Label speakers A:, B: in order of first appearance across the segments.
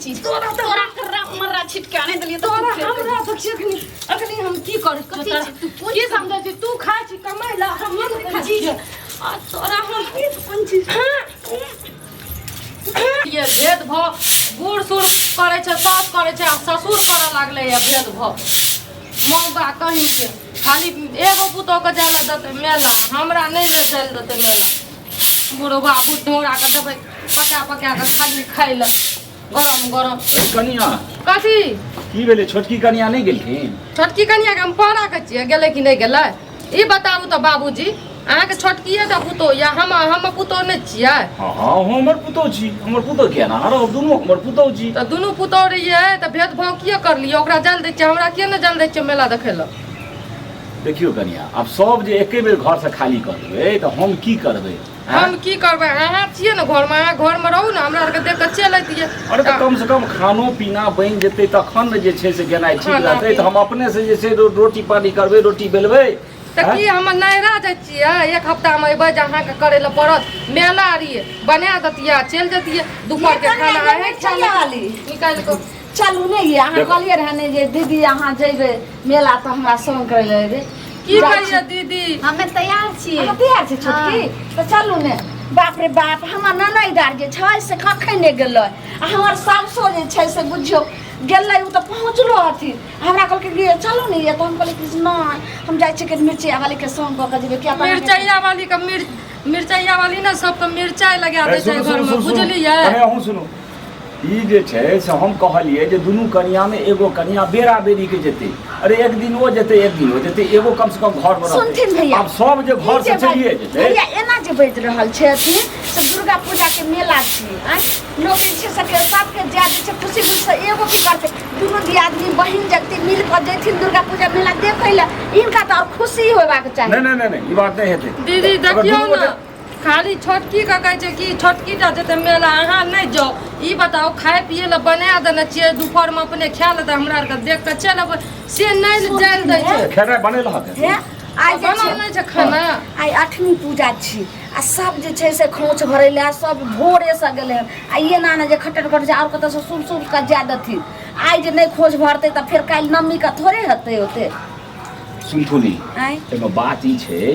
A: चीज तोरा तोरा मर्रा छिटका नहि देलियै तऽ
B: तोरा
A: तू फेर
B: हमरा देखिए अखनी अखनी हम की करै छियौ
A: कथी
B: तोरा
A: छी? तू कोन
B: की
A: चीज
B: समझै छी तू खाइ छी कमाइ ला हम नहि खाइ छियै आ तोरा हम
A: कोन चीज
B: ये भेदभाव बूढ़ सूढ़ करै छै सास करै छै आ ससुर करऽ लागलै ये भेदभाव मौगा कहीं के खाली एगो पुतोहके जाय लए देतै मेला हमरा नहि ले जाय लए देतै मेला बुढ़बा बुढ़ौराके देबै पका पका कऽ खाली खाइ लए गरम गरम
C: ए कनिया
B: कथी
C: की भेलै छोटकी कनिया नहि गेलखिन
B: छोटकी कनियाके हम पहरा के छियै गेलै कि नहि गेलै ई बताबू तऽ बाबूजी अहाँके छोटकिए टा पुतोह या हम हम पुतोह नहि छियै
C: हँ हँ हमर पुतोह छी हमर पुतोह किया ने हरो दुनू हमर पुतोह छी
B: तऽ दुनू पुतोह रहियै तऽ भेदभाव किए करलियै ओकरा जल दै छियै हमरा किए नहि जल दै छियै मेला देखै लए
C: देखियौ कनिया आब सब जे एके बेर घरसँ खाली कऽ देबै तऽ हम की करबै आँय?
B: हम की करबै अहाँ छियै ने घरमे अहाँ घरमे रहू ने हमरा आरके देख कऽ चलि अइतियै
C: अरे तऽ कम से कम खानो पीना बनि जेतै तखन ने जे छै से गेनाइ ठीक
B: खाना
C: रहतै तऽ
B: पीना।
C: हम अपने से जे छै रोटी पानी करबै रोटी बेलबै
B: तऽ
C: आँय?
B: की हम नैहरा जाइ छियै एक हफ्तामे अयबै जे अहाँके करै लए पड़त मेला रहियै बना दैतियै आ चलि जैतियै दुपहरके
D: ये
B: खाना
D: कनिया,
B: अहें खा
D: मिरचैया वाली।
B: निकालि कऽ
D: चलू ने ये अहाँ
C: देखो।
D: कहलियै रहए ने जे दीदी अहाँ जइबै मेला तऽ हमरा संग करै लए अयबै
B: की
D: जाइ
B: कहियै दीदी
A: हमे तैयार छियै
D: अहाँ तैयार छी छोटकी तऽ चलू ने बाप रे बाप हमर ननैदार जे छै से कखन नहि गेलै आ हमर सासो जे छै से बुझियौ गेलै ओ तऽ पहुँचलो हथिन हमरा कहलकै कि चलू ने ये तऽ हम कहलियै कि नहि हम जाइ छियै कनि मिरचैया वालीके संग कऽ के जेबै किया तऽ अहाँके-
B: मिरचैया वाली के मिर्च मिरचैया वाली ने सब तऽ मिरचाइ लगा दै छै
C: सुनू,
B: घरमे
C: सुनू, सुनू, सुनू।
B: बुझलियै
C: कने अहूँ सुनू ई जे छै से हम कहलियै जे दुनू कनियामे एगो कनिया बेरा बेरीके जेतै अरे एक दिन ओ जेतै एक दिन ओ जेतै एगो कम से कम घरमे रहतै।
D: सुनथिन भैया
C: आब सब जे
D: ई
C: घर
D: जे
C: से चलिए जेतै
D: भैया एना जे बाजि रहल छथिन से दुर्गा पूजा के मेला छी आँय लोक जे छै से सबके जाय दै छै खुशी खुशी से एगो की करतै दुनू दियादनी बहिन जगती मिल कऽ जैथिन दुर्गा पूजा मेला देखै लए हिनका तऽ आओर खुशी होयबाक चाही
C: नहि नहि नहि नहि ई बात नहि हेतै
B: दीदी
C: अगर
B: देखियौ
C: दुनू
B: ने
C: गोटे
B: खाली छोटकी के कहै छै कि छोटकी टा जेतै मेला अहाँ नहि जाउ ई बताउ खाय पियै लए बना देने छियै दुपहरमे अपने खा लेतै हमरा आरके देख कऽ चलि अबै से नहि जाय दै छै
C: खेनाइ बनेलहक
D: हे आइ जे
B: बनल
D: छै
B: नहि छै खाना
D: आइ अठमी पूजा छी आ सब जे छै से खोँच भरै लए सब भोरेसँ गेलै हन आ एना ने जे खटर खटर जे आओर कतऽसँ सुर सुर कऽ जाय देथिन आइ जे नहि खोँच भरतै तऽ फेर काल्हि नवमीके थोड़े हेतै ओते
C: सुनथुनी
D: आँय
C: एहिमे बात ई छै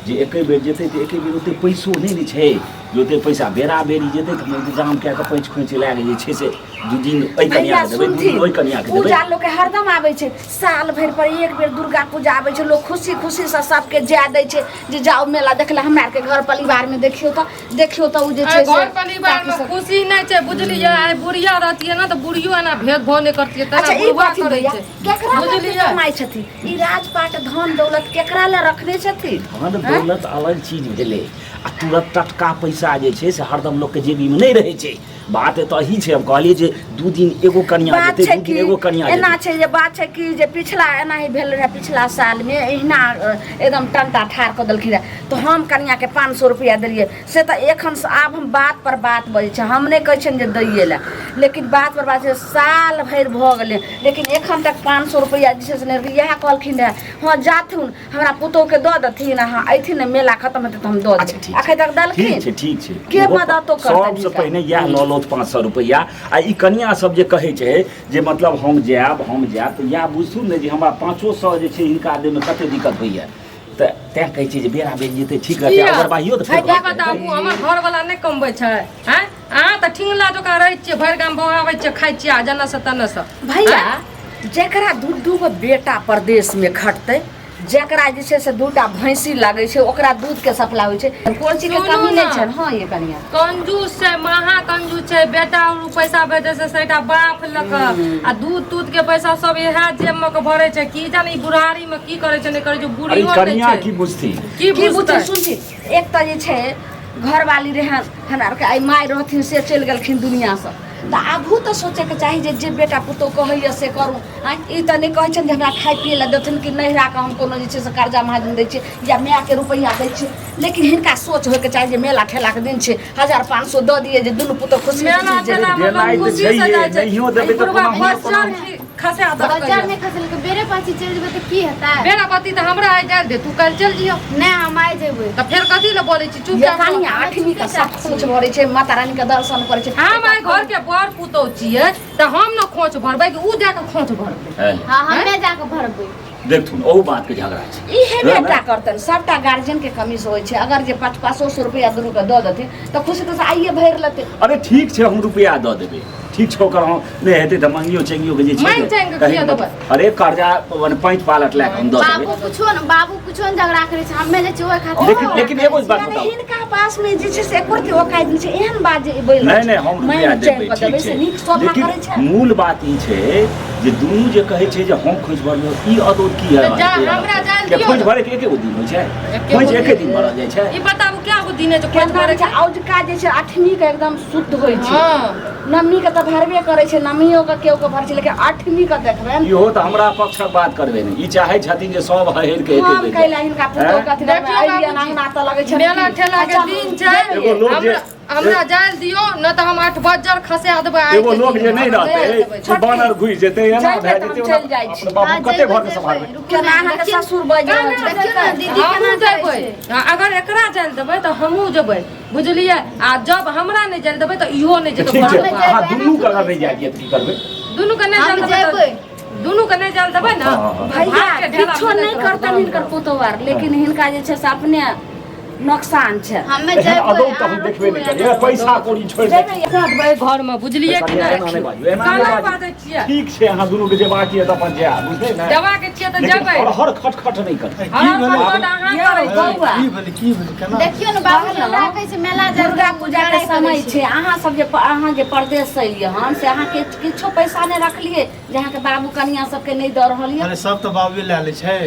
C: जे एके बेर जेतै तऽ एके बेर ओते पैसो नहि ने छै जे ओते पैसा बेरा बेरी जेतै तऽ हम इंतजाम कए कऽ पैंच खोंचि लए कऽ जे छै से दू दिन एहि
D: भैया
C: कनियाके देबै दू दिन
D: सुनथिन
C: ओहि कनियाके देबै
D: पूजा लोकके हरदम आबै छै साल भरि पर एक बेर दुर्गा पूजा आबै छै लोक खुशी खुशीसँ सबके जाय दै छै जे जाउ मेला देखले हमरा आरके घर परिवारमे देखियौ तऽ देखियौ तऽ ओ जे छै
B: आइ
D: से
B: घर परिवार
D: काकी
B: में
D: सब-
B: खुशी नहि छै बुझलियै आइ बुढ़िया रहतियै ने तऽ बुढ़ियो एना भेदभाव नहि करतियै तेना
D: अच्छा ई
B: बुढ़वा
D: कथी
B: करै
D: भैया
B: छै
D: केकरा लए
B: बुझलियै
D: कमाइ छथिन ई राजपाट धन दौलत केकरा लए रखने छथिन
C: धन दौलत अलग चीज भेलै आ तुरंत टटका पैसा जे छै से हरदम लोकके जेबीमे नहि रहै छै बात एतऽ ही छै हम कहलियै जे दू दिन एगो कनिया
D: बात
C: जेतै
D: छै
C: दू
D: कि
C: दिन एगो कनिया
D: एना
C: जेतै
D: छै जे बात छै कि जे पिछला एना ही भेल रहै पिछला सालमे एहिना एकदम टंटा ठाढ़ कऽ देलखिन रहए तऽ हम कनियाके 500 रुपैआ देलियै से तऽ एखन से आब हम बात पर बात बजै छै हम नहि कहै छियनि जे दैए लए लेकिन बात पर बात छै साल भरि भऽ गेलै लेकिन एखन तक 500 रुपैआ जे छै से नहि इएह कहलखिन रहए हँ जाथुन हमरा पुतोहके दऽ देथिन अहाँ अयथिन ने मेला खतम हेतै तऽ हम दऽ
C: अच्छा
D: देबै
C: ठीक छै
D: एखन तक
C: ठीक
D: देलखिन
C: छै ठीक छै
D: के
C: ओहो
D: मददो करतनि
C: सबसँ
D: हिनका?
C: पहिने इएह लऽ लौत 500 रुपैआ आ ई कनिया सब जे कहै छै जे मतलब हम जायब हम जायब तऽ इएह बुझथुन ने जे हमरा 500 जे छै हिनका दैमे कते दिक्कत होइए तऽ तैं कहै छियै जे बेरा बेर जेतै ठीक रहतै
B: किया?
C: ओगरबाहियो तऽ फेर
B: ई बताबू हमर घरवाला नहि कमबै छै आँय अहाँ तऽ ठिंगला जकाँ रहै छियै भरि गाम बहाबै छियै खाइ छियै आ जेना से तेना से
D: भैया जकरा दू दू गो बेटा परदेशमे खटतै जकरा जे छै से दूटा भैंसी लागै छै ओकरा दूधके सप्लाई होइ छै कोन चीजके
B: सुनू
D: कमी नहि
B: ने।
D: छै हँ ये कनिया
B: कंजूस छै महा कंजूस छै बेटा और पैसा भेजै छै सैटा बाप लऽ कऽ आ दूध तूध के पैसा सब इएह जेब मे के भरै छै की जाने ई बुढ़ारी मे की करै छै नहि करै छै
C: अरे
B: बुढ़ियो नहि
C: कनिया
B: छै
C: की बुझथिन
B: की
D: की
B: बुझतै
D: बुझतै सुनছি एक तऽ जे छै घरवाली रहन हमरा आरके आइ माय रहथिन से चलि गेलखिन दुनिआँसँ तऽ आबहु तऽ सोचैके चाही जे जे बेटा पुतोह कहैए से करू आँय ई तऽ नहि कहै छनि जे हमरा खाय पियै लए देथिन कि नैहराके हम कोनो जे छै से कर्जा महाजन दै छियै या मायके रुपैआ दै छियै लेकिन हिनका सोच होइके चाही जे मेला ठेलाके दिन छै 1500 दऽ दियै जे दुनू पुतोह खुशी
B: मेला
D: खुशी जेबै
B: ठेला मे
C: गेनाइ
B: लोक
C: तऽ
B: खुशी से
C: छैहे,
B: जाइ छै
C: नहियो देबै
B: ई
C: तऽ
B: बुढ़बा
C: कोनाहु
B: खच्चर
C: कोनाहु।
B: की खसा
A: बच्चा
B: देलकै।
A: नहि खसेलकै, बेरे पाछी चलि जेबै तऽ की हेतै?
B: बेरा बत्ती तऽ हमरा आइ जाय दे, तू काल्हि चलि जियो।
A: नहि, हम आइ जेबै।
B: तऽ फेर कथी लए बोलै छी?
D: ये
B: चुपचाप
D: कनिया आठवीं के सब खोंच भरै छै, माता रानी के दर्शन करै छै।
B: हम आइ घर के बड़ पुतोह छियै तऽ हम ने खोंच भरबै कि उ जाके खोंच भरबै?
C: है।
A: हँ, हमे जाकऽ भरबै।
C: देखथुन, ओहू बात के झगड़ा छै।
D: ई हेबे टा करतनि, सबटा गार्जियन के कमी से होइ छै। अगर जे 500-500 रुपया दुनू के दऽ देथिन तऽ खुशी खुशी आइए भरि लेतै।
C: अरे ठीक छै, हम रुपया दऽ देबै, ठीक छै। ओकर हम नहि हेतै तऽ मंगियो चंगियो के जे छै
B: मांगि
C: ने,
B: चांगि के
C: कहीं
B: किया देबै?
C: अरे कर्जा मने पाँच पालट लए कऽ हम दऽ देबै।
A: बाबू कुछो न, बाबू कुछो न झगड़ा करै छै, हमे जे छै ओहि खातिर
C: लेकिन
A: झगड़ा
C: लेकिन
A: करै
C: एगो
A: छै।
C: बात
D: यानी
C: बताउ।
D: हिनका पास में जे छै से एको रत्ती औकात नहि छै, एहन बात जे ई बोलि रहल
C: नहि
D: छै।
C: नहि, हम रुपया
D: मांगि चांगि
C: देबै,
D: कऽ
C: ठीक
D: देबै
C: छै,
D: से नीक शोभा
C: लेकिन
D: करै छै।
C: मूल बात ई छै जे दुनू जे कहै छै जे हम खोज भरलहुँ, ई अदौत की है?
B: तऽ जा, हमरा जाय
C: के
B: दियौ
C: खोज
B: ने।
C: भरे के एके गो दिन होइ छै?
B: एके
C: खोज
B: गो
C: एके दिन भरल जाइ छै?
B: ई बताबू, क्या गो दिन है जे खोंच
D: केना
B: भरै
D: छै
B: छै?
D: औजका जे छै अठमी के एकदम शुद्ध होइ छै।
B: हँ।
D: नवमी के तऽ भरबे करै छै, नवमियो के केओ के भरै छै, लेकिन अठमी के देखबै
C: इहो तऽ हमरा पक्षक बात करबै ने, ई चाहै छथिन जे सब हहरि के एके
D: हम
C: बेर
D: कैला हिनका पुतोह
C: हैं?
D: के अथी करबै,
B: देखियौ
D: अइलियन
B: बाबूजी,
D: अंगना तऽ लगै छै
B: मेला ठेला के
D: अच्छा,
B: दिन छै।
C: एगो लोक जे
B: हमरा जाय दियौ न तऽ हम 8 बज्जर खसा देबै आइ
C: एगो
B: के
C: लोक
B: दिन।
C: जे नहि
B: हम
C: रहतै
B: जाय देबै।
C: से बानर घुसि जेतै, एना
D: जेबै
C: भए
D: तऽ हम
C: जेतै
D: चलि
C: ओना।
D: जाइ छी।
C: अपने बाबू
A: हँ,
C: कते
A: जेबै,
C: घरके
A: जेबै,
C: सम्हारबै?
A: रुकू
D: केना
A: ने,
D: अहाँके
A: देखियौ-
D: ससुर बाजि रहल
B: केना
D: छै?
A: देखियौ ने दीदी
B: हमहूँ
A: केना जाइ
B: जेबै
A: छै।
B: आ अगर एकरा जाय देबै तऽ हमहूँ जेबै, बुझलियै? आ जब हमरा नहि जाय देबै तऽ इहो नहि जेतै
C: ठीक छै
B: घर बाहर।
C: अहाँ दुनू के अगर नहि जाय दियै तऽ की करबै?
B: दुनू के नहि
A: हम
B: जाय देबै
A: जेबै।
B: तऽ दुनू के नहि जाय देबै ने।
C: हँ, हँ, हँ।
D: भैया
B: भात के ढेला
D: किछो
B: मिलैत
D: नहि
B: रहत
D: करतनि
B: गरम
D: हिनकर
B: गरम।
D: पुतोह आर, लेकिन हिनका जे छै से अपने नुकसान छै।
A: हमे
C: एहन
A: जेबै,
C: अदौत तऽ हम
A: अहाँ
C: देखबे
A: रुकू
C: नहि करियै, पैसा कौड़ी छोड़ि
D: जेबै
B: देबै घर में, बुझलियै कि
C: कनिया, एना
B: नहि?
C: नहि बाजू, एना नहि
B: केना
C: बाजू।
B: बाजै छियै?
C: ठीक छै, अहाँ दुनू के जेबाक यऽ तऽ अपन जायब, बुझलियै ने?
B: जेबाक छियै तऽ
C: लेकिन
B: जेबै।
C: हर खटखट नहि करबै।
B: हर
E: की भेलै?
B: खटखट अहाँ करै छी।
D: बौआ।
E: की भेलै, की भेलै, केना?
A: देखियौ ने बाबू, झगड़ा करै छै, मेला जाइ
D: दुर्गा पूजा के समय छै। अहाँ सब जे अहाँ जे परदेश से एलियै हन से अहाँके किछो पैसा नहि रखलियै जे अहाँके बाबू कनिया सबके नहि दऽ रहल यऽ?
E: अरे सब तऽ बाबुए लए लै छै।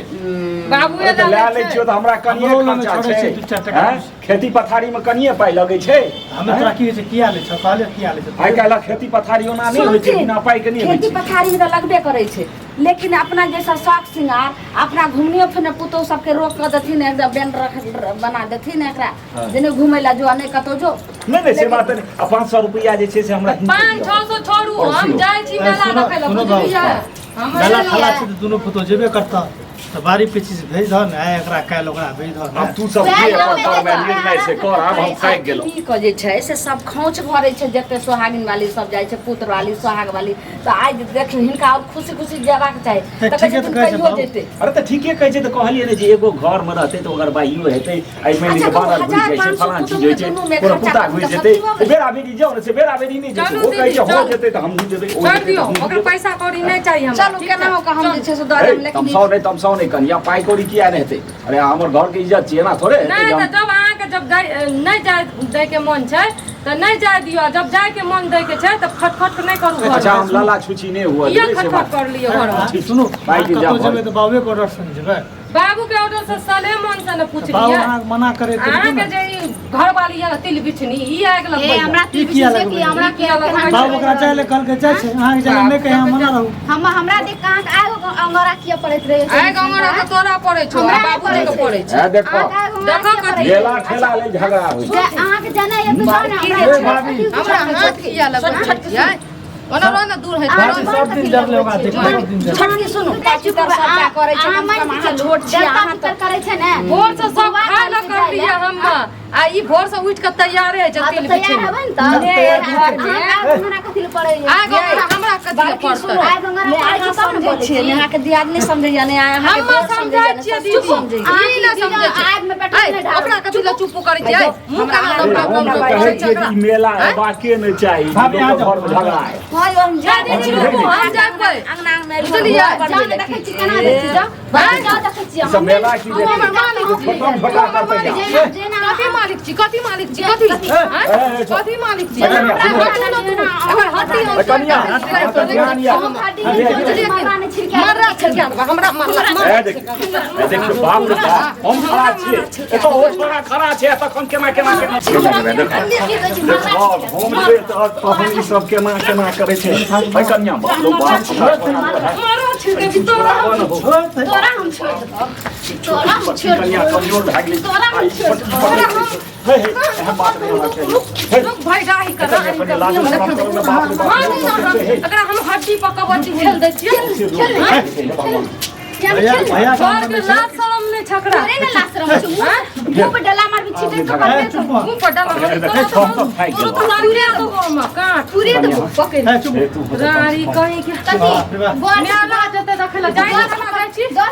B: बाबुए
C: अरे तऽ
B: लए
C: लए लै
B: छै।
C: छियौ तऽ हमरा कनिये
E: हमरो लग
C: खर्चा
E: छोड़ै
C: छै
E: छै दू चारि टका।
C: हैं? खेती पथारी मे कनिये पाइ लगै छै।
E: हमे तोरा की होइ छै, किया लै छौ कहले, किया लै छौ?
C: आइ काल्हि खेती पथारी ओना नहि होइ छै,
D: सुनथिन,
C: बिना पाइ के नहि होइ
D: खेती
C: छै।
D: पथारी मे तऽ लगबे करै छै, लेकिन अपना जैसा शौक श्रृंगार अपना घुमनियो फिरने पुतोह सबके रोक कऽ देथिन, एकदम बेन रख बना देथिन एकरा जे नहि घुमै लए जो आ नहि कतौ जो।
C: नहि नहि, से बात नहि। आ 500 रुपैआ जे छै से हमरा हिनको
B: पाँच
C: दिअ।
B: छओ सौ छोड़ू,
C: और
B: हम
C: सुनो।
B: जाइ छी
E: ए,
B: मेला
E: सुनो-
B: देखै लए,
E: सुनो
B: बुझलियै?
E: बाबू।
B: हम
E: मेला ठेला
A: बुझलियै।
E: छै तऽ दुनू पुतोह जेबे करतह तऽ बारी पीछी से भेज दह ने, आइ एकरा काल्हि ओकरा भेज दह ने।
C: आब तू सब
A: वएह
C: जे अपन
A: हमे
C: करबै
A: जेबै,
C: निर्णय से कर, आब हम थाकि गेलहुँ।
D: की के जे छै से सब खोंच भरै छै, जते सोहागिन वाली सब जाइ छै, पुत्र वाली सोहाग वाली, तऽ आइ देखियौ हिनका और खुशी खुशी जेबाक चाही
E: तऽ
D: तऽ कहै
E: ठीके
D: छथिन
E: तऽ कहै छै
D: कहियो
E: बाबू।
D: जेतै।
C: अरे तऽ ठीके कहै छै, तऽ कहलियै ने जे एगो घर मे रहतै तऽ ओकर बाइयो हेतै। आइ मानि
D: अच्छा,
C: लिअ
D: कहू,
C: बानर घुसि
D: हजार
C: जाइ छै,
D: पाँच सौ
C: फलां चीज
D: कुटुम्बके
C: होइ छै,
D: दुनूमे
C: कोनो
D: खर्चा
C: कुत्ता
D: करतै
C: घुसि
D: तऽ
C: जेतै,
D: सब चीज भऽ गेलै।
C: बेरा बेरी जाउ ने, से बेरा बेरी नहि जेतै।
B: चलू
C: ओ कहै
B: दीदी,
C: छै हो
B: चलू।
C: जेतै तऽ हमहूँ जेबै, ओ
B: छोड़ि
C: जेतै तऽ
B: दियौ
C: हमहूँ
B: ओकर
C: जेबै।
B: पैसा कौड़ी नहि चाही हमरा।
D: चलू
B: ठीक छै?
D: केनाहु कऽ हम जे
B: चलू।
D: छै से दऽ
C: हे,
D: देब, लेकिन
C: तमसाउ नहि, तमसाउ नहि कनिया, पाइ कौड़ी किया नहि हेतै? अरे हमर घर के इज्जत छियै, एना थोड़े हेतै
B: नहि
C: जे
B: तऽ
C: हम
B: जब अहाँके जब नहि जाय दैके मन छै तऽ नहि जाय दियौ, आ जब जायके मन दैके छै तऽ खटखट नहि करू घरमे।
C: अच्छा, हम लाला छुछी नहि हुअ
B: किया
C: देबै से
B: खटखट
C: बात।
B: कर लियौ घरमे?
C: ठीक।
E: सुनू,
C: भाइ के
E: कतहु
C: जाउ।
E: जेबै तऽ बाबुए के ऑर्डर से ने जेबै।
B: बाबू के ऑर्डर से साले मन से ने
E: बाबू
B: पूछलियै।
E: अहाँके मना करे तऽ रुकू
B: अहाँके
E: ने।
B: जे ई घरवाली यऽ ने तिल बिछनी, ई आगि
A: हे
B: लगबै।
A: हमरा
E: ई किया
A: तिल
E: लगबै?
A: हमरा
B: किया लगबै?
E: बाबू ओकरा जाइ लए कहलकै, जाइ छै, अहाँके जाइ लए नहि कहै, अहाँ मना रहू।
A: हम हमरा देख के अहाँके आगि अंगोरा किया पड़ैत रहै?
B: आगि अंगोरा तऽ तोरा पड़ै छौ आ
A: हमरा नहि
B: बाबूजी के
A: पड़ै
B: पड़ै छै।
C: हे देखो,
A: अहाँके आगि अंगोरा
B: देखो
A: किया
B: कथी।
A: पड़ै?
C: मेला ठेला लेल झगड़ा होइ छै।
A: जे अहाँके जाना यऽ तऽ जाउ ने,
D: की
A: हमरा
D: रे
E: भाभी?
B: हमरा हाथ किया लगबै छियै? ओना रह ने, दूर होइत
A: अहाँ
B: रह।
E: भाभी सब दिन जरले ओकरा देखबै, सब दिन जरले।
D: छोटकी सुनू, चाची तर सबटा करै छै,
A: अहाँ
D: कम से कम
A: मानि
D: अहाँ
A: चलू,
D: छोट छी
A: देवता
D: अहाँ
A: पितर
D: तऽ
A: करै छै ने,
B: भोर से सब
A: बुढ़वा
B: खाय लए
A: कहलकै
B: कर
A: जाइ
B: लियै
A: लए।
B: हम, आ ई भोर से उठि कऽ तैयारे होइ छै
A: हँ, तऽ
B: तिल
A: तैयार
B: बिछनी।
A: हेबै ने तऽ।
D: ने घरमे
A: अहाँके आगि अंगोरा कथी लए पड़ैए?
B: आगि अंगोरा हमरा कथी लए
D: बड़की
B: पड़तै?
D: सुनू,
A: आगि अंगोरा
D: ने
A: पड़ै
D: अहाँ
A: छै तब ने
D: समझै
A: बोलै
D: छियै,
A: छी।
D: ने अहाँके दियादनी समझैया, ने अहाँके
B: हम
D: देवर
B: समझै
D: समझैया, ने
B: छियै
D: ससुर
B: दीदी,
D: समझैया।
B: ई नहि समझै छै।
A: आगिमे पेट्रोल
B: ऐ,
A: नहि ढारू।
B: ओकरा कथी लए चुप करै छियै? ऐ, मुँह केना
C: अरे
B: लम्बा
C: हम
B: लम्बा
C: तऽ
B: करै
C: कहै
B: छै
C: छियै जे
B: ओकरा?
C: ई मेला अयबाके नहि चाही,
E: भाभी,
C: लोकक
E: अहाँ जाउ।
C: घरमे झगड़ा है।
D: हँ यौ, हम
B: जा दीदी, रुकू, हम जेबै।
D: अंगना में
B: बुझलियै?
A: जाउ ने, देखै छी केना दै छी, जाउ। जाउ, देखै छी।
C: ई सब मेला की
A: हम-
C: देखै?
A: हम-
C: छोटम छोटा करतै जा।
A: जेना जेना
B: कथी मालिक छी? कथी मालिक छी? कथी?
C: ए, ए,
B: आँय? कथी मालिक छी?
C: ए, कनिया,
B: हटू ने तू। एकर हड्डी हम
C: ए, कनिया,
B: तोड़ि
C: अहाँ ध्यान
B: देबै।
C: यऽ।
A: हम हड्डी नहि
B: बुझलियै कि?
A: मर्रा नहि छिड़का
B: मर्रा छिड़का देबै, हमरा मर्रा
C: ए, देखियौ, ए, देखियौ, बाप रे बाप, हम खड़ा छियै, एतऽ ओ छोड़ा खड़ा छै, तखन केना केना केना देखो, देखो, हम छै तऽ तहन ई सब केना केना करै छै। ए कनिया, बाप रे बाप, हमरा छोड़ा तो है।
B: मर्रा छिड़के तोरा।
C: छोड़ा न हो।
A: तोरा हम छोड़ि देबौ, तोरा हम छोड़ि
C: कनिया
A: देबौ।
C: कमजोर भए गेलै।
A: तोरा हम छोड़ि देबौ।
B: तोरा हम
C: हे हे एहन बात नहि होना चाही। हे,
B: रुक भाई राही कर राही
C: कनि
B: कर
C: लाजो शरम करू ने, बाप रे बाप,
B: हाँ नहीं ना
C: हे, हे।
B: एकरा हम हड्डी पर कबड्डी खेल दै छियै
C: हे, हे भगवान।
E: भैया भैया
B: घर के लाज शरम नहि छकरा
A: तोरे ने लाश रहो छौ मुंह मुंह पर डला मारबी छिटै तो
E: ए,
A: करबे
E: चुप भऽ।
B: मुंह पर डाला
C: देखै, हम सब थाकि
B: तोरो
C: गेलहुँ।
B: तो लागे देबो हम काट
A: पूरे देबो पकड़
E: ए, चुप
C: हे, तू हो जा,
B: रानी कहीं के
A: कथी
E: बाप रे बाप।
A: बड़
B: मेला जेतै देखै लए जाइ
A: दस
B: जाइ छी
A: दस